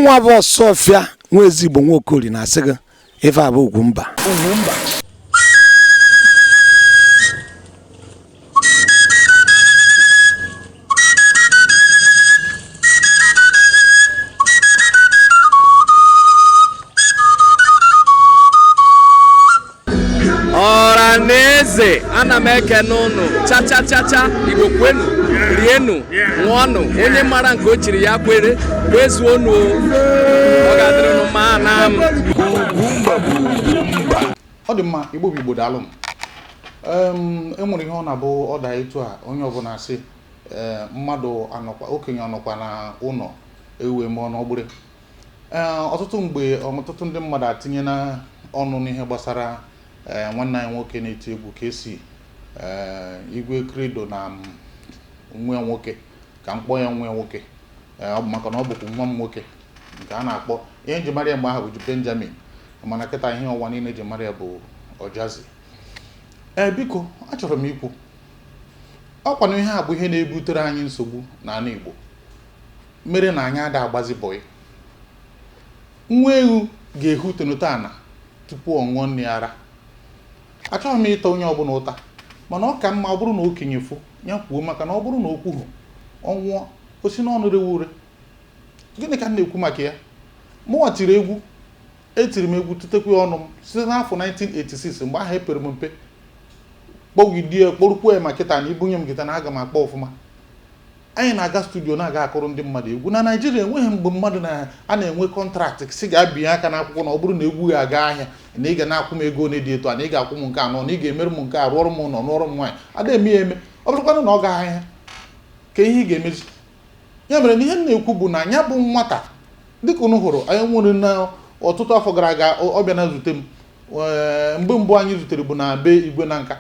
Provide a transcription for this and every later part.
Mụnwa bụ Ọsọfịa nwa Ezigbo Nwaokori na-asị gị ife a bụ Ugwumba. Ugwumba. Ọra na eze, ana m ekene ụnụ cha cha cha cha. Igbo kwenu, rienu, ṅụọnụ. Onye mara nke o chiri ya kwere, kwezuonu. Ọ ga-adịrị ụnụ mma na m. Ọ dị mma. Igbo bụ Igbo, daalụ m. E nwere ihe ọ na-abụ ọ daa etu a, onye ọbụla sị ee, mmadụ anọkwa, okenye ọnọkwa na ụlọ, ewu emụọ n'ọgbụrị. Ee, ọtụtụ mgbe ọtụtụ ndị mmadụ atinye na ọnụ n'ihe gbasara ee nwanne anyị nwoke na-eti egwu ka esi ee Igwe Credo na nwa ya nwoke, ka m kpọọ ya nwa ya nwoke. Ee, ọ bụ maka na ọ bụkwa nwa m nwoke nke a na-akpọ ihe nji mara ya mgbe ahụ bụ Benjamin, mana kịta ihe ụwa niile ji mara ya bụ Ojazzy. Ee, biko, achọrọ m ikwu ọkwanụ ihe a bụ ihe na-ebutere anyị nsogbu n'ala Igbo, mere na anyị ada agbazi bọyị. Nwa ewu ga-ehu tenute ana tupu ọ ṅụọ nne ara. Achọghị m ịta onye ọbụla ụta, mana ọ ka mma ọ bụrụ na okenye fụ ya kwuo, maka na ọ bụrụ na o kwughị, ọ nwụọ, o si n'ọnụ rewe ure. Gịnị ka m na-ekwu maka ya? Mụnwa tiri egwu, etiri m egwu tutekwa ọnụ m site n'afọ 1986, mgbe ahụ epere m mpe, kpọgidie kpọrụkwuo ya. Ma kịta na ibunye m gịta na aga m akpọ ọfụma. Anyị na-aga studio na-aga akụrụ ndị mmadụ egwu na Naịjirịa. Enweghị mgbe mmadụ na a na-enwe contract si ga-abinye aka n'akwụkwọ na ọ bụrụ na egwu ga-aga ahịa na ị ga na-akwụ m ego ole dị etu a, na ị ga-akwụ m nke anọ, na ị ga-emere m nke a, rụọrọ m ụlọ, rụọrọ m nwaanyị. Ada eme ya eme. Ọ bụrụkwanụ na ọ gaa ahịa, ka ihe ị ga-emezi? Ya mere na ihe m na-ekwu bụ na ya bụ nwata, dịka unu hụrụ, anyị nwere na ọtụtụ afọ gara aga ọ bịa na zute m. Ee, mgbe mbụ anyị zutere bụ na be Igwe na Nka.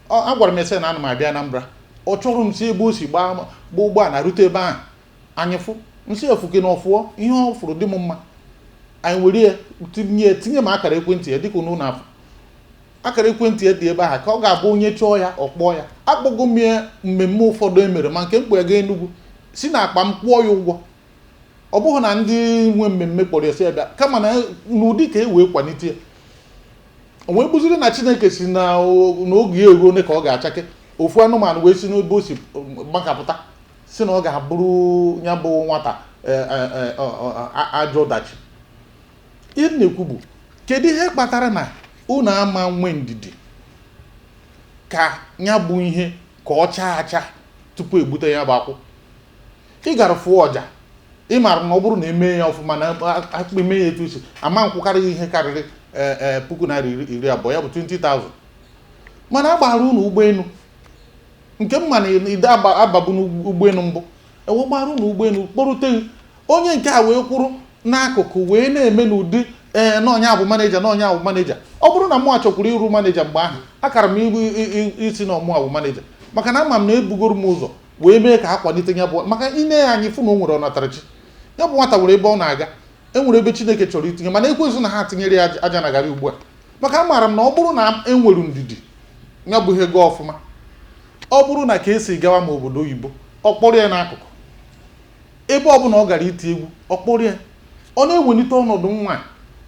Agwara m ya sị na ana m abịa Anambra. Ọ chọrọ m si ebe o si gbaa gbaa ụgbọala rute ebe ahụ. Anyị fụ nsị efuke na ọfụọ ihe ọ fụrụ dị m mma, anyị were ya tinye tinye m akara ekwentị ya. Dịka unu na-afụ, akara ekwentị ya dị ebe ahụ, ka ọ ga-abụ onye chọọ ya, ọ kpọọ ya. Akpọgo m ya mmemme ụfọdụ e mere, ma nke mkpọ ya gaa Enugu, si na akpa m kwụọ ya ụgwọ. Ọ bụghị na ndị nwe mmemme kpọrọ ya si ya bịa, kama na n'ụdị ka e wee kwalite ya. O wee bụziri na Chineke si na n'oge ya eruo one ka ọ ga-achake, ofu anụmanụ wee si n'ebe o si gbakapụta, si na ọ ga-abụrụ ya bụ nwata ajọ ọdachi. Ihe m na-ekwu bụ, kedu ihe kpatara na unu ama nwe ndidi ka ya bụ ihe ka ọ chaa acha tupu egbute ya bụ akwụ? Ị gara fụọ ọja, ị maara na ọ bụrụ na emee ya ọfụma, na akpụ eme ya etu isi ama nkwụkarị ihe karịrị ₦20,000, ya bụ 20,000. Mana a gbara unu ụgbọelu nke m ma na ide ababu n'ụgbọelu mbụ, ewe gbara unu ụgbọelu kpọrute onye nke a wee kwụrụ n'akụkụ wee na-eme n'ụdị ee n'ọnya bụ manager, n'ọnya bụ manager. Ọ bụrụ na mụ achọkwuru ịrụ manager mgbe ahụ, akara m ibu isi na ọmụa bụ manager, maka na ama m na ebugoro m ụzọ wee mee ka a kwalite ya bụ, maka ine ya anyị fụ na o nwere ọnatarachi. Ya bụ nwata nwere ebe ọ na-aga, e nwere ebe Chineke chọrọ itinye, mana ekwensu na ha tinyere ya aja na garị ugbu a. Maka amaara m na ọ bụrụ na e nwere ndidi, ya bụ ihe gaa ọfụma. Ọ bụrụ na ka esi gawa ma obodo oyibo, ọ kpọrọ ya n'akụkụ, ebe ọbụla ọ gara iti egwu, ọ kpọrọ ya, ọ na-ewelite ọnọdụ nwa,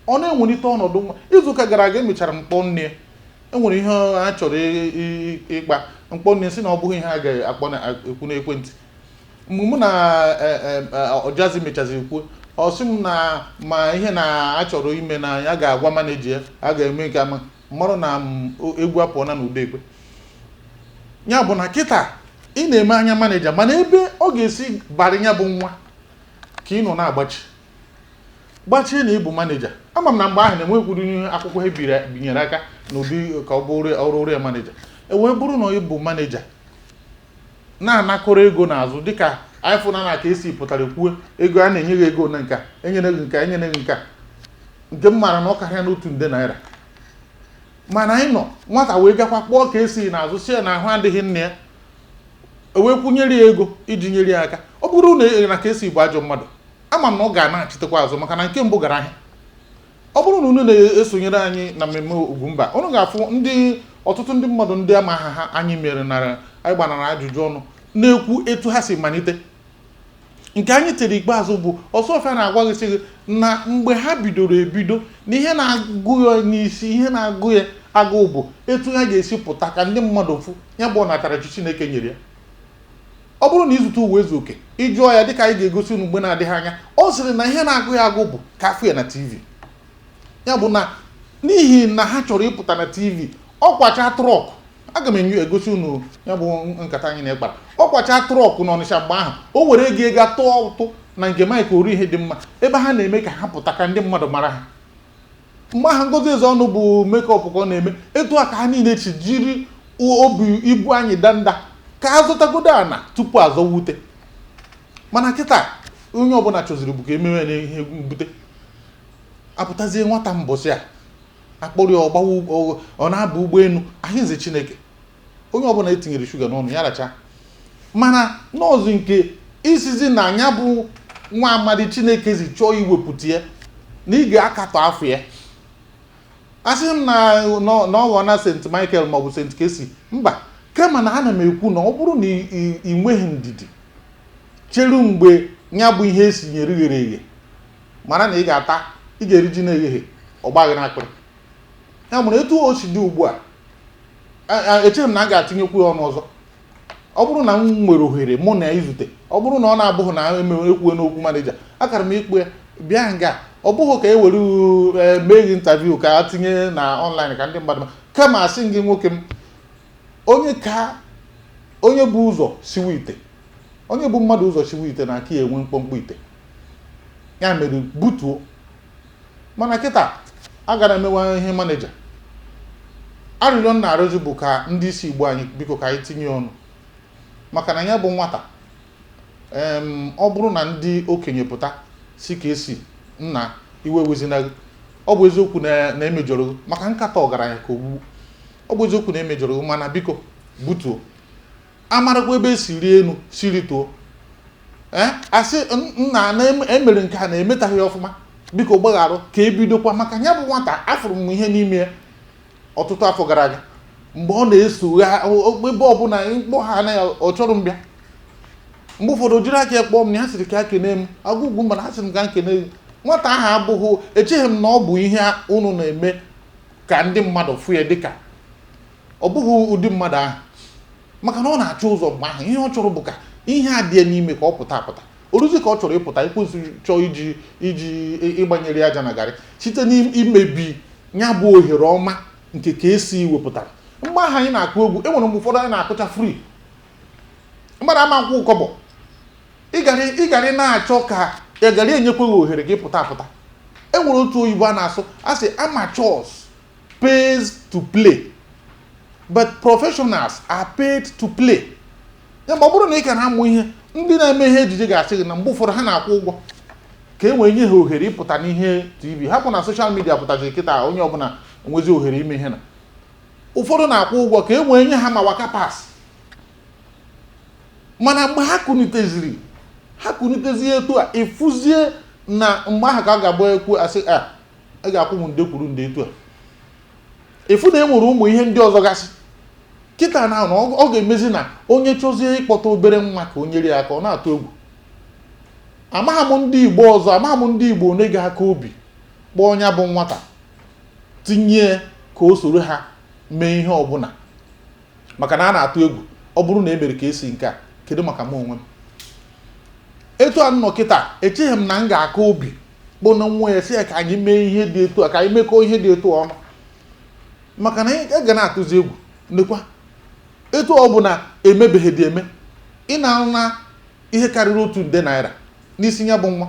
ọ na-ewelite ọnọdụ nwa. Izuụka gara aga emechara m kpọọ nne ya. E nwere ihe a chọrọ ịkpa mkpọ nne, si na ọ bụghị ihe a ga-akpọ na ekwu n'ekwentị. Mgbe mụ na Ojazzy mechaziri kwuo, ọ sị m na ma ihe na a chọrọ ime na ya ga-agwa manager ya, a ga-eme nke ama mmarụ na egwu apụọna n'ụdọ ekwe. Ya bụ na kịta ị na-eme anya manager, mana ebe ọ ga-esi bara ya bụ nwa ka ị nọ na-agbachi gbachie na ịbụ manager. Ama m na mgbe ahụ na-enwekwuru ihe akwụkwọ ha binyere aka n'ụdị ka ọ bụrụ ọrụ ya manager, e wee bụrụ na ịbụ manager na-anakọrọ ego n'azụ, dịka iPhone na ka esi pụtara kwuo ego a na-enye gị, ego na nka enyere gị, nka enyere gị, nka nke m maara na ọ karịa n'otu nde naira. Mana anyị nọ nwata wee gakwa kpọọ ka esi n'azụ si ya na ahụ adịghị nne ya, e wee kwụnyere ya ego iji nyere ya aka. Ọ bụrụ na ka esi bụ ajọ mmadụ, ama m na ọ ga-anachitekwa azụ, maka na nke mbụ gara ahịa. Ọ bụrụ na unu na-esonyere anyị na mmemme Ugwumba, unu ga-afụ ndị ọtụtụ ndị mmadụ, ndị ama aha ha anyị mere nara anyị gbanara ajụjụ ọnụ, na-ekwu etu ha si malite. Nke anyị tere ikpeazụ bụ Ọsụọfịa na-agwa gị sị gị na mgbe ha bidoro ebido na ihe na-agụ ya n'isi, ihe na-agụ ya agụụ bụ etu ha ga-esi pụta ka ndị mmadụ fụ ya bụ ọnatarachi Chineke nyere ya. Ọ bụrụ na ịzụta uwe ezu oke, ịjụọ ya dịka anyị ga-egosi unu mgbe na-adịghị anya, ọ sịrị na ihe na-agụ ya agụ bụ ka afụ ya na TV. Ya bụ na n'ihi na ha chọrọ ịpụta na TV, ọkwacha truck, aga m enye egosi unu ya bụ nkata anyị na-ekpara, ọkwacha truck n'Ọnịsha mgbe ahụ, o were ego ega tụọ ụtụ na nke Mike Ori ihe dị mma ebe ha na-eme ka ha pụta ka ndị mmadụ mara ha. Mgbe ahụ Ngozi Ezeọnụ bụ makeup ka ọ na-eme. Etu a ka ha niile si jiri obi ibu anyị danda ka a zụtagodo ana tupu azọwa ute. Mana kịta onye ọbụla chọziri bụ ka emewe na ihe mbute, apụtazie nwata mbọsị a akpọrọ ya ọgbawa, ọ na-aba ụgbọelu ahịnze. Chineke, onye ọbụla etinyere shuga n'ọnụ ya racha. Mana nọọsụ nke isizi na anya bụ nwa amadi Chineke zi chọọ iwepụta ya na ị ga-akatọ afọ ya, asị m na na ọ ghọọ na St Michael maọbụ St Kesi, mba. Kama na ana m ekwu na ọ bụrụ na ị nweghị ndidi cheru mgbe ya bụ ihe esinyere ghere eghe, mara na ị ga-ata, ị ga-eri ji na-egheghe ọ gbaghị n'akpịrị. Ya mere etu o si dị ugbu a, echeghị m na a ga-atinyekwu ya ọnụ ọzọ. Ọ bụrụ na m nwere ohere mụ na izute, ọ bụrụ na ọ na-abụghị na ekwuwe n'okwu manager, akara m ikpe bịa nga, ọ bụghị ka e were mee gị interview ka a tinye na online ka ndị mmadụ ma, kama asị gị, nwoke m, onye ka onye bụ ụzọ siwe ite, onye bụ mmadụ ụzọ siwe ite na aka ya enwe mkpọmkpọ ite. Ya mere butuo. Mana kịta agara emewa ihe manager. Arịrịọ m na-arịọzi bụ ka ndị isi Igbo anyị, biko, ka anyị tinye ọnụ, maka na ya bụ nwata, ọ bụrụ na ndị okenye pụta si ka esi nna iwe wezina gị, ọ bụ eziokwu na emejọrọ gị, maka nkata ọgaranya ka ogbugbu, ọ bụ eziokwu na emejọrọ gị, mana biko butuo, amarakwa ebe esi rie elu siri too. Ee, asị nna na emere nke a na-emetaghị ya ọfụma, biko gbagharụ ka ebidokwa, maka ya bụ nwata afụrụ m ihe n'ime ya ọtụtụ afọ gara aga mgbe ọ na-eso ha ebe ọbụla mkpọ ha anaghị ọ chọrọ m bịa. Mgbe ụfọdụ o jiri aka ya kpọọ m na ya sịrị ka ya kene m agụ ugwu, mana ha sịrị m ka m kene gị. Nwata ahụ abụghị, echeghị m na ọ bụ ihe unu na-eme ka ndị mmadụ fụ ya dịka ọ bụghị ụdị mmadụ ahụ, maka na ọ na-achọ ụzọ mgbe ahụ. Ihe ọ chọrọ bụ ka ihe a dị ya n'ime ka ọ pụta apụta. Oruzi ka ọ chọrọ ịpụta, ekwensu chọọ iji ịgbanyere ya aja na garị site n'imebi ya bụ ohere ọma nke ka esi wepụtara. Mgbe ahụ anyị na-akụ egwu, e nwere mgbe ụfọdụ anyị na-akụcha free, mmadụ ama nkwụ kọbọ. Ịgarị na-achọ ka ịgarị enyekwa gị ohere ka ịpụta apụta. E nwere otu oyibo a na-asụ, a sị amateurs pays to play, but professionals are paid to play. Ya ma ọ bụrụ na ị ka na-amụ ihe, ndị na-eme ihe ejije ga-asị gị na mgbe ụfọdụ ha na-akwụ ụgwọ ka e wee nye ha ohere ịpụta n'ihe TV. Hapụ na social media pụtaziri kịta, onye ọbụla nwezi ohere ime ihe, na ụfọdụ na-akwụ ụgwọ ka e wee nye ha ma waka pass. Mana mgbe ha kuniteziri, ha kunitezie etu a, ịfụzie na mgbe ahụ ka a ga-agba ekwu asị a a ga-akwụ m nde kwuru nde. Etu a ịfụ na e nwere ụmụ ihe ndị ọzọ gasị kịta na ọ ga-emezi na onye chọzie ịkpọta obere nwa ka o nyere ya aka, ọ na-atụ egwu. Amaghị m ndị Igbo ọzọ, amaghị m ndị Igbo one ga-aka obi kpọọ ya bụ nwata tinye ka o soro ha mee ihe ọbụla, maka na a na-atụ egwu ọ bụrụ na e mere ka esi nke a. Kedu maka m onwe m? Etu a nọ kịta, echeghị m na m ga-aka obi kpọ na nwa ya si ya ka anyị mee ihe dị etu a, ka anyị mekọọ ihe dị etu ọnụ, maka na ị ga na-atụzi egwu. Nekwa etu ọ bụ na emebeghị dị eme, ị na-arụ na ihe karịrị 1 nde naira n'isi ya bụ nwa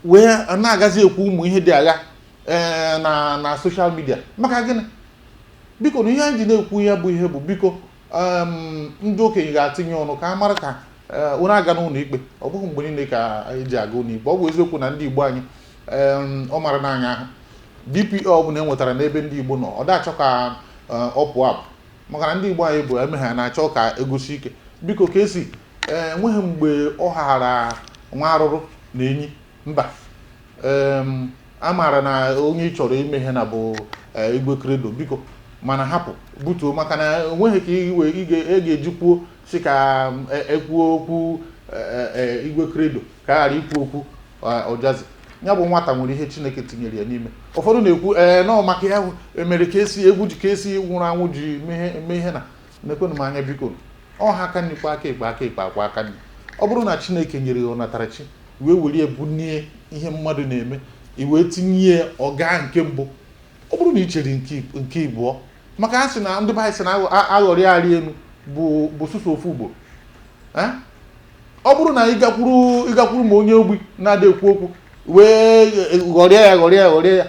wee na-agazi ekwu ụmụ ihe dị agha ee na social media. Maka gịnị? Biko, na ihe anyị ji na-ekwu ya bụ ihe bụ, biko, ndị okenye ga-atinye ọnụ ka a mara ka onye aga n'ụlọ ikpe. Ọ bụghị mgbe niile ka eji aga ụlọ ikpe. Ọ bụ eziokwu na ndị Igbo anyị, ọ mara n'anya ahụ DPO ọ bụla e nwetara n'ebe ndị Igbo nọ, ọ da-achọ ka ọ pụọ apụ, maka na ndị Igbo anyị bụ eme ha na-achọ ka egosi ike. Biko, ka esi enweghị mgbe ọ ghara nwa arụrụ na enyi mba. A maara na onye ị chọrọ ime ihe na bụ Igwe Credo, biko, mana hapụ, butuo, maka na enweghị ka iwe ị ga-eji kwuo si ka ekwuo okwu. Igwe Credo, ka a ghara ikwu okwu Ọjazi. Ya bụ nwata nwere ihe Chineke tinyere ya n'ime. Ụfọdụ na-ekwu ee nọọ maka ya emere ka esi egwu ji ka esi nwụrụ anwụ ji mee ihe na nekwenụ m anya, biko. Ọ ha aka nri kwa aka ekpe, aka ekpe akwa aka nri. Ọ bụrụ na Chineke nyere ya ọnatarachi wee were bunie ihe mmadụ na-eme, i wee tinye ọga nke mbụ, ọ bụrụ na ị chere nke ịbụọ, maka a sị na ndị be anyị sị na aghọrị arị elu bụ sụsụ ofu ugboro. Ọ bụrụ na ị gakwuru ma onye ogbi na-ada ekwu okwu wee ghọrịa ya, ghọrịa ya, ghọrịa ya,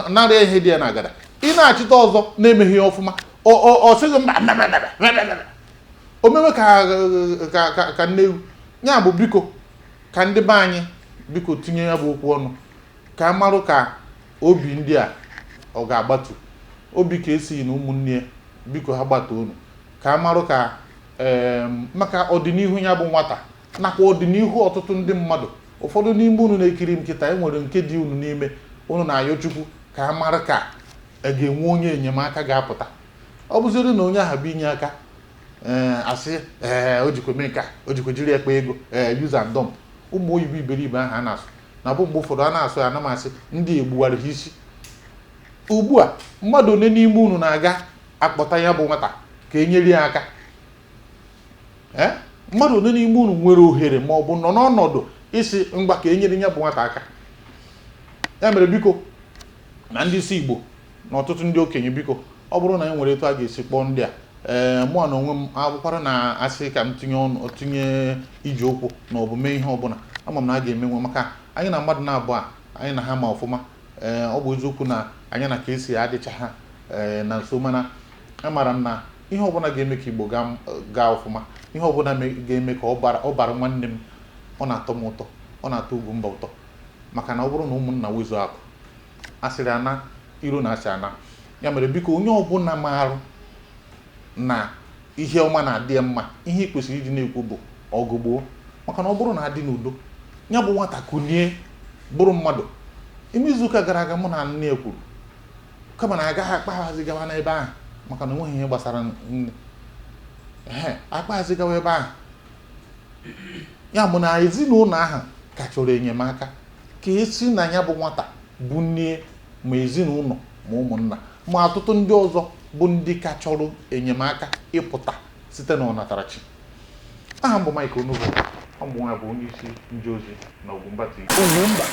narịa ihe dị ya na agada, ị na-achịta ọzọ na-emeghị ya ọfụma, ọ sịghị mba o mewe ka nne ewu ya bụ. Biko, ka ndị be anyị biko tinye ya bụ okwu ọnụ ka a marụ ka obi ndị a ọ ga-agbatu obi ka esighị na ụmụnne ya. Biko, ha gbata unu ka a marụ ka maka ọdịnihu ya bụ nwata nakwa ọdịnihu ọtụtụ ndị mmadụ. Ụfọdụ n'ime unu na-ekiri m kịta, e nwere nke dị unu n'ime unu na-ayọ Chukwu ka a mara ka a ga-enwe onye enyemaka ga-apụta. Ọ bụziri na onye ahụ bụ inye aka, ee, asị ee, o jikwa mee nke a, o jikwa jiri ekpe ego, ee, use and dump. Ụmụ oyibo iberibe ahụ a na-asụ na bụ mgbe ụfọdụ a na-asụ ya, ana m asị ndị egbuwara ha isi. Ugbu a, mmadụ one n'ime unu na-aga akpọta ya bụ nwata ka e nyere ya aka? Ee, mmadụ one n'ime unu nwere ohere ma ọ bụ nọ n'ọnọdụ isi ngwa ka e nyere ya bụ nwata aka? Ya mere, biko, na ndị isi Igbo na ọtụtụ ndị okenye, biko, ọ bụrụ na e nwere etu a ga-esi kpọọ ndị a, ee, mụa na onwe m abụkwara na asị ka m tinye ọnụ, tinye iji okwu na ọ bụ mee ihe ọbụla, ama m na a ga-emenwe, maka anyị na mmadụ na-abụ a anyị na ha ma ọfụma. Ee, ọ bụ eziokwu na anyị na ka esi adịcha ha ee na nso, mana amaara m na ihe ọbụla ga-eme ka Igbo gaa ọfụma, ihe ọbụla ga-eme ka ọ bara nwanne m, ọ na-atọ m ụtọ, ọ na-atọ Ugwumba ụtọ, maka na ọ bụrụ na ụmụnna wezu akụ asịrị ana iro na asị ana. Ya mere, biko, onye ọbụla marụ na ihe ọma na-adị ya mma, ihe ị kwesịrị iji na-ekwu bụ ọgụ gboo, maka na ọ bụrụ na adị n'udo, ya bụ nwata kunie bụrụ mmadụ. Ime izuụka gara aga, mụ na nne ya kwuru, kama na agaghị akpaghazi gawa n'ebe ahụ, maka na onweghị ihe gbasara nne ehe akpaghazi gawa ebe ahụ. Ya bụ na ezinụlọ ahụ ka chọrọ enyemaka ka esi na ya bụ nwata bunie ma ezinụlọ ma ụmụnna ma ọtụtụ ndị ọzọ bụ ndị ka chọrọ enyemaka ịpụta site na ọnatarachi. Aha m bụ Mike Onugbu. Ọ bụ nwa bụ onye isi nje ozi na Ugwumba TV. Ugwumba.